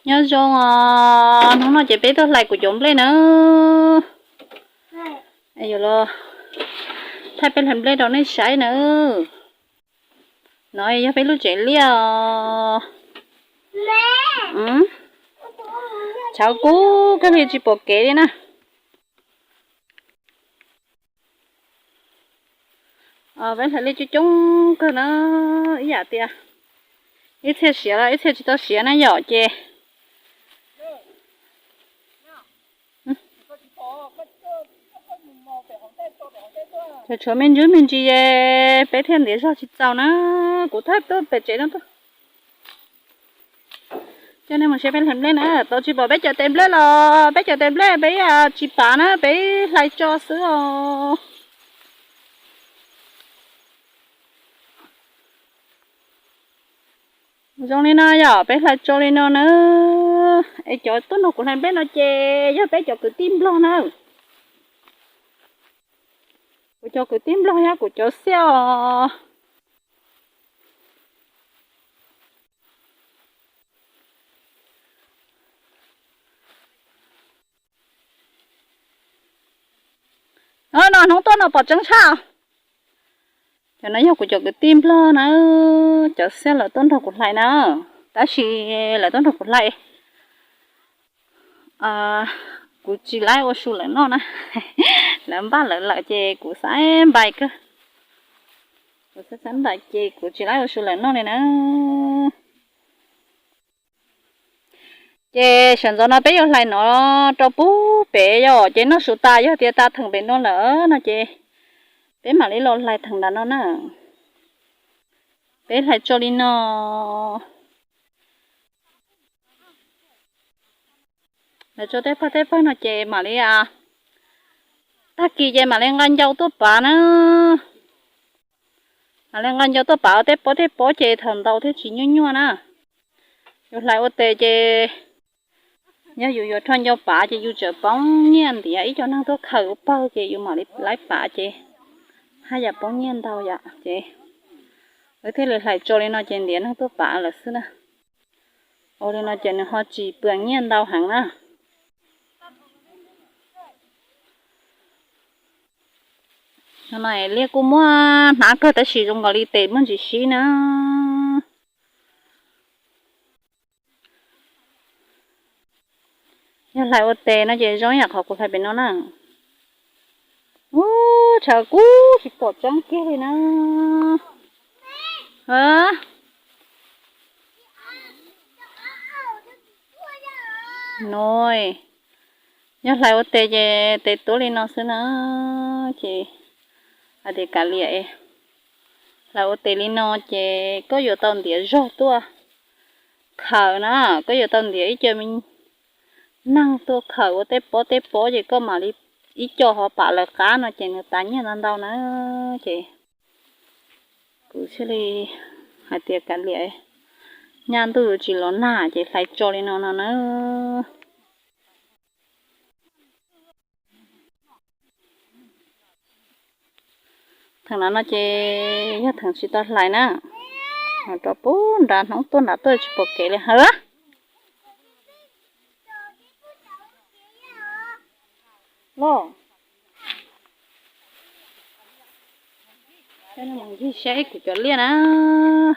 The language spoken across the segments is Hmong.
Nyob zoo os, hnub no ces peb tuaj hlais kuv cov nplej na. Yuav los thaij peb hlais nplej rau nej saib na. No yog peb lub tsev liaj os. Tshav kub kawg li tsis pom kev li na. Peb hlais liaj coob coob kawg na, ib yam tias ib txhia siav los ib txhia tsis tau siav na yom ces tshuav me ntsis me ntsis es peb thiaj ntiav zog tsis txaus na. Kuv thawj tuaj pem tsev no tuaj coj nej mus saib peb hlais nplej na. Tau tsis pom peb cov tes nplej los peb cov tes nplej peb tsis pav na, peb hlais tso xwb os. Zoo li no yom, peb hlais tso li no na. Es cov tuaj nrog kuv hlais nplej no ces yog peb cov kwv tij nplog na. Kuv cov kwv tij nplog yog kuv cov xiab os. No hnub tuaj no pom tseeb tshaj. Cov no yog kuv cov kwv tij nplog na, cov xiab lawv tuaj nrog kuv hlais na, tab sis lawv tuaj nrog kuv hlais, kuv tsis laib ua su lawv noj na. Lawv npaj lawv lawm ces kuv xav npais kawg, kuv xav xav npais ces kuv tsis laib ua su lawv noj li na. Ces sawv ntxov no peb yuav hlais no rau pub pem yom, ces noj su tas yog tias tas theem pem no lawm no ces peb mam li los hlais theem nram no na. Peb hlais tso li no. Hlais tso tej pawg tej pawg no ces mam li, tag kis ces mam li nqa ncau tuaj pav na. Mam li nqa ncau tuaj pav ua tej pob tej pob ces thaum ntau thiaj tsis nyuaj nyuaj na. Yus hlais ua tes ces yog yus yuav rho ncau pav ces yus tseem poob nyiaj ntiav ib co neeg tuaj khaws ua pawg ces yus mam li laib pav ces haj yam poob nyiaj ntau yom ces wb thiaj li hlais tso li no ces ntiav neeg tuaj pav lawm xwb na. Ua li no ces nws ho tsis pw nyiaj ntau heev na. No liaj kuj muaj hnab kawg tab sis zoo nkaus li tes muaj ntsis sib na. Yog hlais ua tes no ces zoo ib yam qhov kuv hlais pem no na. Ub, tshav kub tsis pom tseeb kiag li na. No, yog hlais ua tes ces tes tuab li no xwb na, ces hais tias kav liam, hlais ua tes li no ces koj yuav tau ntiav zog tuaj khaws na, koj yuav tau ntiav ib co me neeg tuaj khaws ua tej pob tej pob ces koj mam li ib co ho pam lawv qab no ces nws tas nyiaj ntau ntau na. Ces kuv thiaj li hais tias kav liam, nyaj ntuj yuav tsis los nag ces hlais tso li no no na. Theem no no ces yog theem tsis tau hlais na, rau pub nrad hnub tuaj nrad tuaj tsis pom kev li hawv. Los, ncig saib kuv cov liaj na,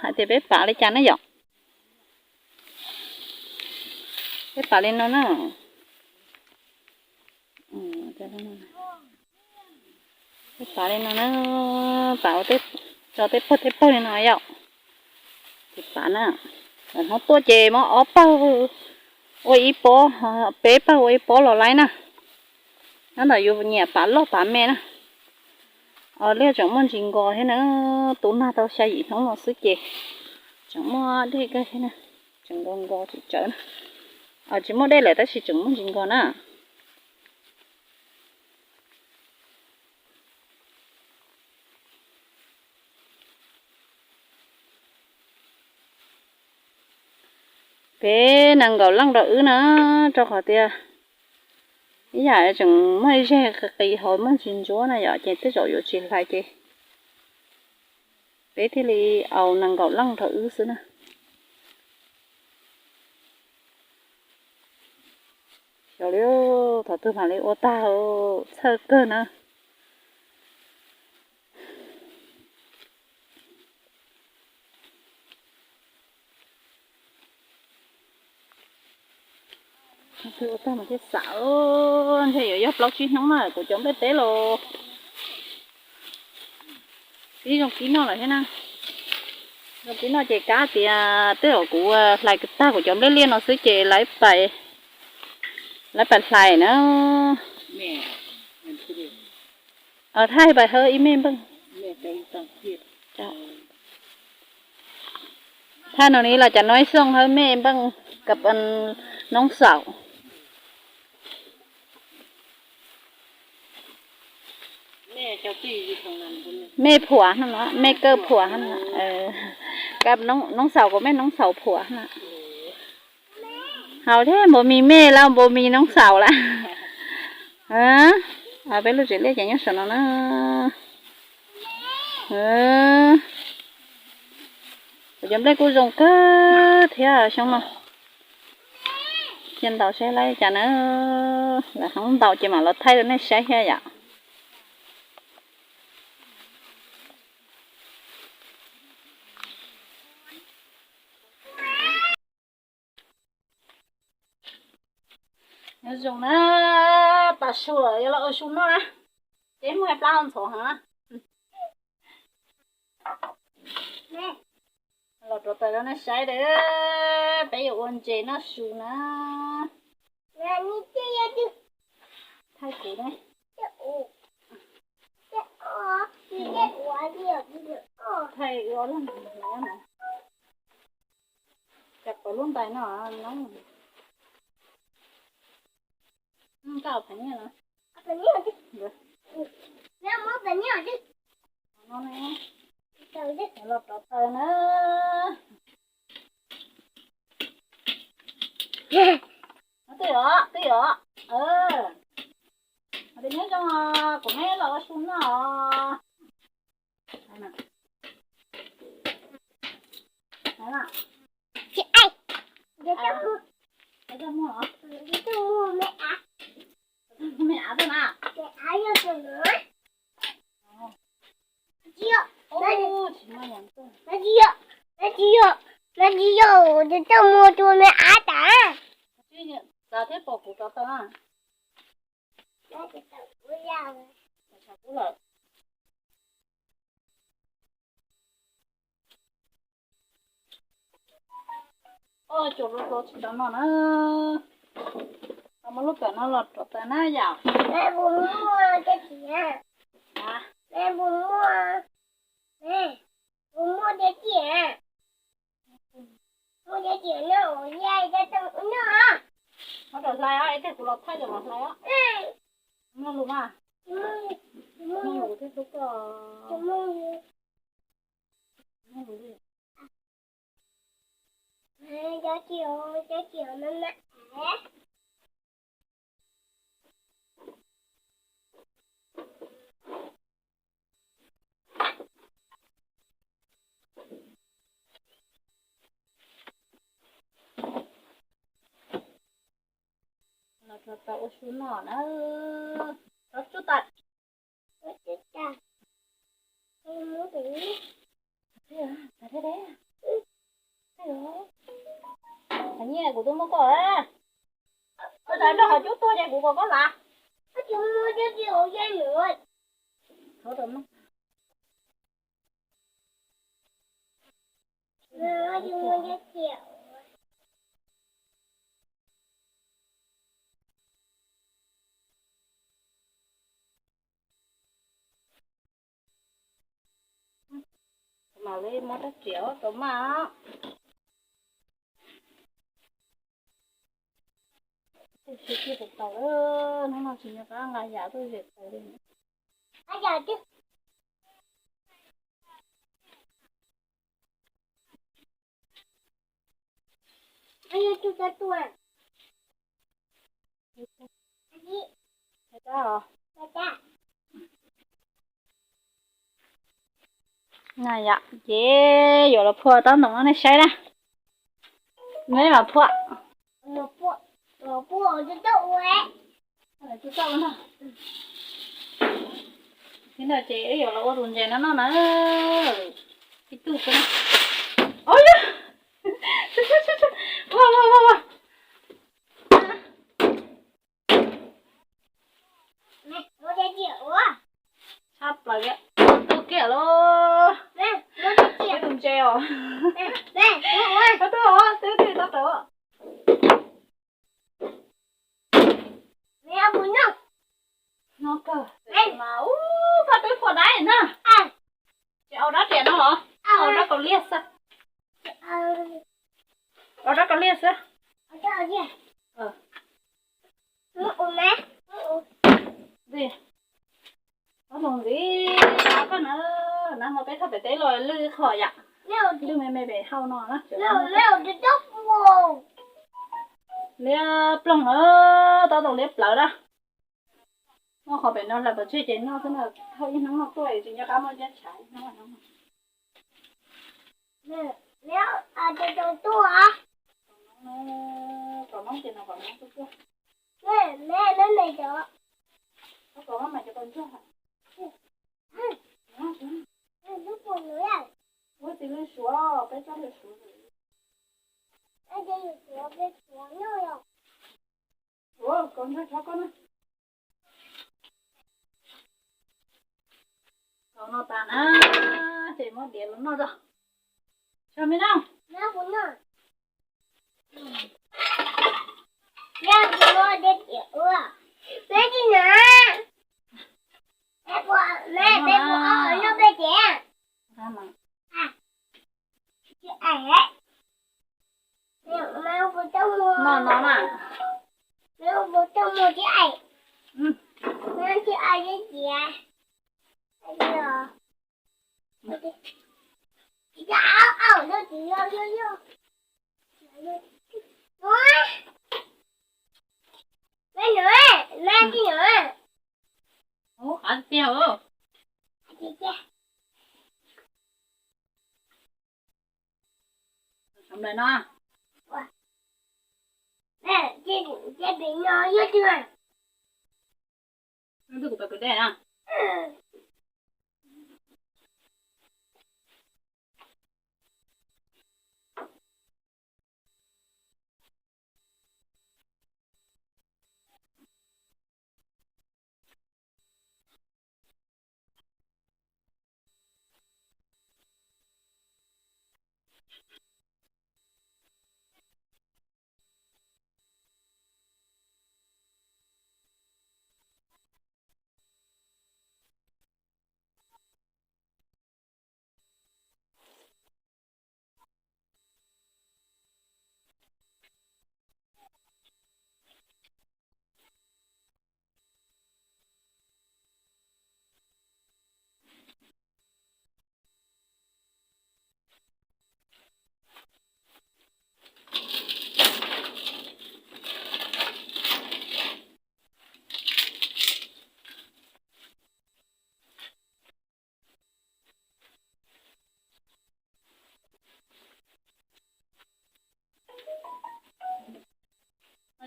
hais tias peb pam li cas na yom. Peb pam li no na. Peb pam li no na, pam ua, tso tej pawg tej pawg li no yom. Ces pam na, hnub tuaj ces muab ob pawg ua ib pob, peb pawg ua ib pob los laib na. Nyob ntawm yus nyiam pam loj pam me na. Liaj tseem muaj ntsis nkos thiab na, tu nag tau xya yim hnub no xwb ces tseem muaj dej kawg thiab na, tseem nkos nkos tsis tsawv na. Tsis muaj dej lawm tab sis tseem muaj ntsis nkos na. Peb nees nkaum leej rau wb na, rau qhov tias ib yam tseem muaj ib zeg qis qis hauv muaj ntsis ntsuab na yom, ces tej zaum yuav tsis hlais ces peb thiaj li aus nees nkaum leej rau wb xwb na. Tau li, thaum twg mam li ua tag, txhawj kawg na. Ua tag mas thiaj xam, ntshe yuav yog plaub tsib hnub na kuv cov nplej teb los. Pib zoo pib noj lawm thiab na. Zoo pib noj ces kav tias tej zaum kuv hlais tag kuv cov nplej liaj no xwb ces lawv pais, lawv pais hlais na. Thaij pais hawb ib me npeej. Thaij no ni los cas no ib xooj hawb me npeej, kab noob xaum. Me phuam no, me kawg phuam no. Kab noob xaum kuv me noob xaum phuam no. Haus thiab npaum mis me los npaum mis noob xaum lawm. Peb lub tsev liaj ces nyob saum no na. Kuv cov nplej kuj zoo kawg thiab xyoo no. Cia ntaus saib lawv cas na. Lawv hoob ntaus ces mam los thaij rau nej saib thiab yom. Nyob zoo na, tas su lawm yuav los ua su noj na. Ces muaj plab ntxhov heev na. Los rov taws rau nej saib, peb yuav ua ntses noj su na. Thaij kuv ne. Thaij ua lub ntais no. Cas pom lub ntais no no. Nkauj phav nyiaj no. No ne. Los rov taws na. Twj os, twj os. Nyob zoo, kuv neb los ua su noj. Tsis yog, tsis yog, tsis yog, tsis yog, tsis yog. Oj, cov hluas hluas tsis tau noj na. Tau muab lub kawm no los rov taws na yom. Puas muaj, puas muaj, puas muaj tiag tiag? Muaj tiag tiag no, ua li cas tsis noj? Muab rau hlais os, ib teg kuv los thaij rau los hlais os. Muaj lus mas. Muaj lus thiab hlub koj. Los rau tau ua su noj na. Rau tsuj tas. Nyiaj kuv twb muab koj. Koj sawv nrog qhov cub tuag ces kuv kom koj lav. Mam li muab rab riam rau maj. Twb sib tij puas tau, hnub no tsis nco qab nqa yam tuaj zem taws li. Na yom, ces yuav los phua taub ntoo no nej saib na. Neb los phua. Thiab no ces wb yuav los ua tus ntses no noj na. Ib tug xwb na. Ua ua ua ua. Tshaj plaws li. Tau kiag lauj. Ib tug ntses os. Tau tau, twb twb tau tau. No kawg mas ub, koj twb pom dab na. Ces au dab riam no los? Au dab kaus liag xwb. Au dab kaus liag xwb. Ob tug ntxiv, koj na, nag hmo peb thauj pem teb los lwj qhov yam, lwj me me pem hauv no na. Liab ploog na, tab tom liab plawv na. Muaj qhov pem no lawm pov tseg ces noj xwb na, thauj ib hnub no tuaj tsis nco qab muaj ncaj tshav ib hnub no. Tom noob ces no kom noob tuaj tuaj. Koj kom maj mam cov tau ntsuag. Ua txiv lws suav, peb tsob lws suav. Ua kom ntsuag tsob koj na. Tau no tas na, ces muab diav los noj tso. Tso me no. No no na. Ub, qab tiag. Sawv daws no. Twb kuv pais kwv dej na.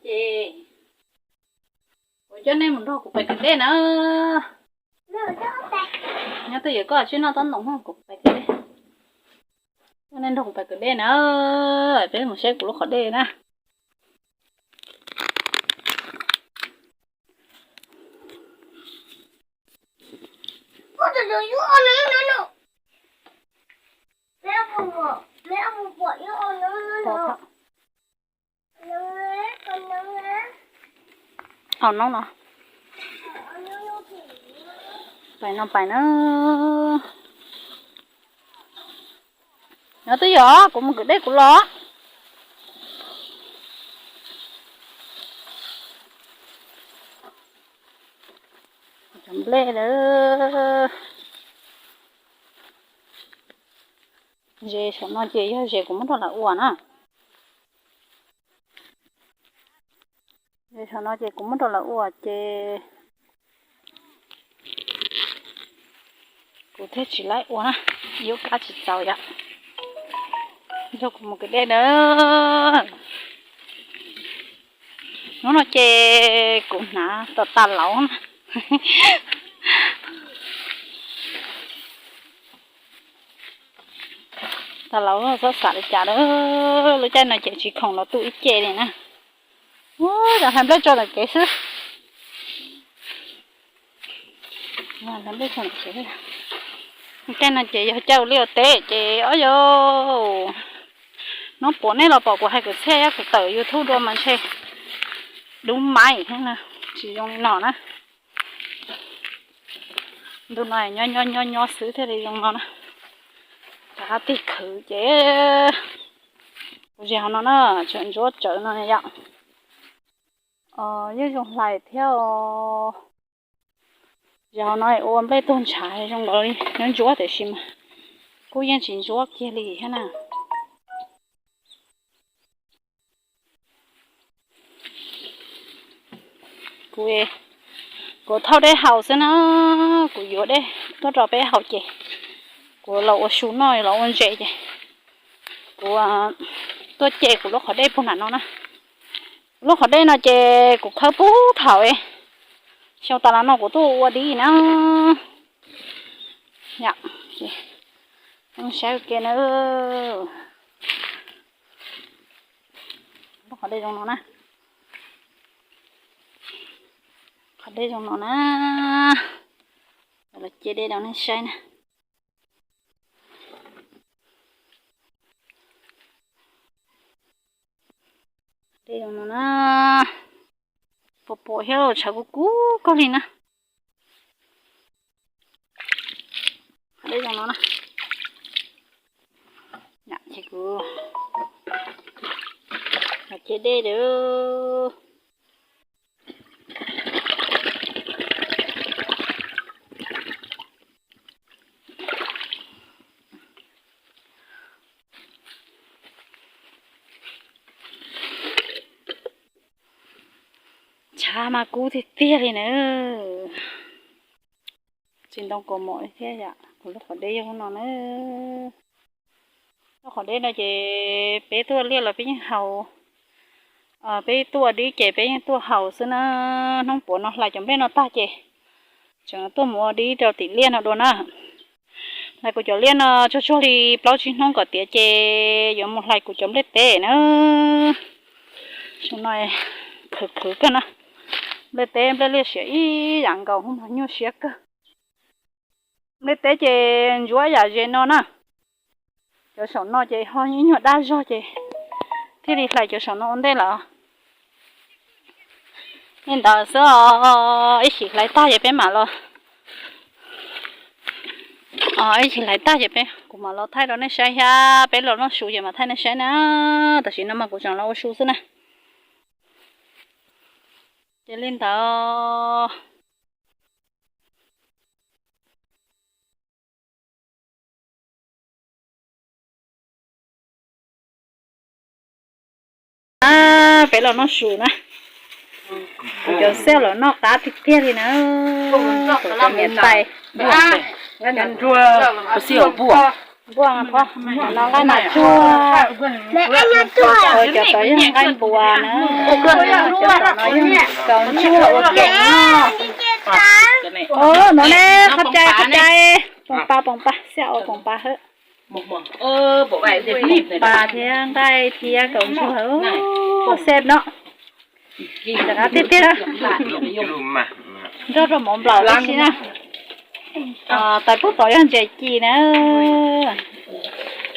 Ces kuv coj nej mus nrog kuv pais kwv dej na. Nyob twj ywm koj tsis noj tob ntoos, kuv pais kwv dej. Coj nej nrog kuv pais kwv dej na. Peb mus saib kuv lub qhov dej na. Au noob no. Pais no pais na. Nyob twj ywm, kuv mus kwv dej kuv los. Cov nplej lawm. Ze saum no ces yog ze kuv muab rau lawv ua na. Ze saum no ces kuv muab rau lawv ua ces kuv thiaj tsis laib ua na, yus kab tsis txaus yom. Nrog kuv mus kwv dej na. Hnub no ces kuv hnav tom tas laus na. Tas laus txhob xav li cas lawm, lub caij no ces tsis khoom los tuaj ib ce li na. Ua cas hlais nplej tso ntawm kev xwb. Caij no ces yog caij ua liaj ua teb ces ob yau, hnub puas nej los pom kuv hais kwv txhiaj thiab kuv tawm YouTube dua mas ntshe dub maim thiab na, tsis zoo li no na. Ntu no nyob nyob nyob nyob xwb thiaj li zoo no na. Rov qab tig khwv ces kuv zes hauv no na, tseem ntsuab tsawv no yom. Yeej zoo hlais thiab os. Zes hauv no ua nplej tuag ntshav zoo nkaus li nyob ntsuab tiam sis mas kuj yeej tsis ntsuab kiag li thiab na. Kuv, kuv thauj dej haus xwb na, kuv yuav dej tuaj rau peb haus ces kuv los ua su noj los ua ntses ces kuv tuaj ce kuv lub qhov dej puag nram no na. Kuv lub qhov dej no ces kuv khawb puag thaum xyoo tas los no kuv tuaj ua dib na. Saib ua ke na. Lub qhov dej zoo no na. Qhov dej zoo no na. Los ce dej rau nej saib na. Dej zoo no na. Pom pom thiab tshav kub kub kawg li na. Dej zoo no na. Ces kuv los ce dej lawm. Tshav mas kub tiag tiag li na. Tsis ntoo kaus mom li thiab yom, kuv lub qhov dej yog no na. Lub qhov dej no ces peb tuaj liaj los peb yeej haus, peb tuaj dib ces peb yeej tuaj haus xwb na. Hnub puav no hlais cov nplej no tag ces tseem tuaj mus ua dib rau tim liaj no dua na. Hlais kuv cov liaj no tsuag tsuag li plaub tsib hnub kom tiav ces yuav mus hlais kuv cov nplej teb na. Xyoo no khwv khwv kawg na. Nplej teb nplej liaj siav ib yam nkaus, hnub no nyuaj siab kawg. Nplej teb ces ntsuab yam zes no na. Cov saum no ces ho ib nyuag daj zog ces thiaj li hlais cov saum no ua ntej lawm. Li ntawd xwb os, ib chim hlais tag ces peb mam los, ib chim hlais tag ces peb, kuv mam los thaij rau nej saib thiab peb los noj su ces mam thaij nej saib na. Tam sim no mas kuv tseem los ua su xwb na. Ces li ntawd. Peb los noj su na. Kuv cov xiaj los noj qab tiag tiag li na. Kuv cov niam tais. Npuaj, nqaij mas tsuag. Cov tod yog nqaij npuas na. Cov tod no yog kaus ntsuag ua kev noj. Ov, no ne, qhov cai qhov cai. Poom pas poom pas, xiaj ua poom pas hawb. Poom pas thiab nqaij thiab kaus ntsuag hawb, xeb no. Rov qab tiag tiag. Nrog rau mov nplaum tib si na. Tais pub tod yog ntses ci na.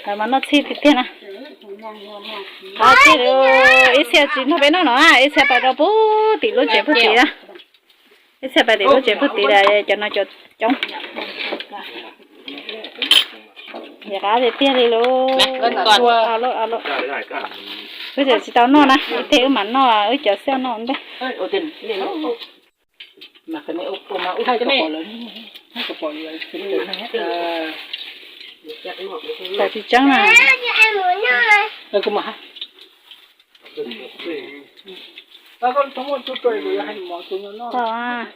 Lawv mas noj txhij tiag tiag na. Qab tiag, ib txhia tsis nrog peb noj no, ib txhia pais rau pub tim lub tsev pub tid na. Ib txhia pais tim lub tsev pub tid lawm, cov no cov coob. Yog qab tiag tiag li lauj. Wb tseem tsis tau noj na, ib teg wb mam noj, wb cov xiaj noj ua ntej. Tsis tseeb na. Tau a.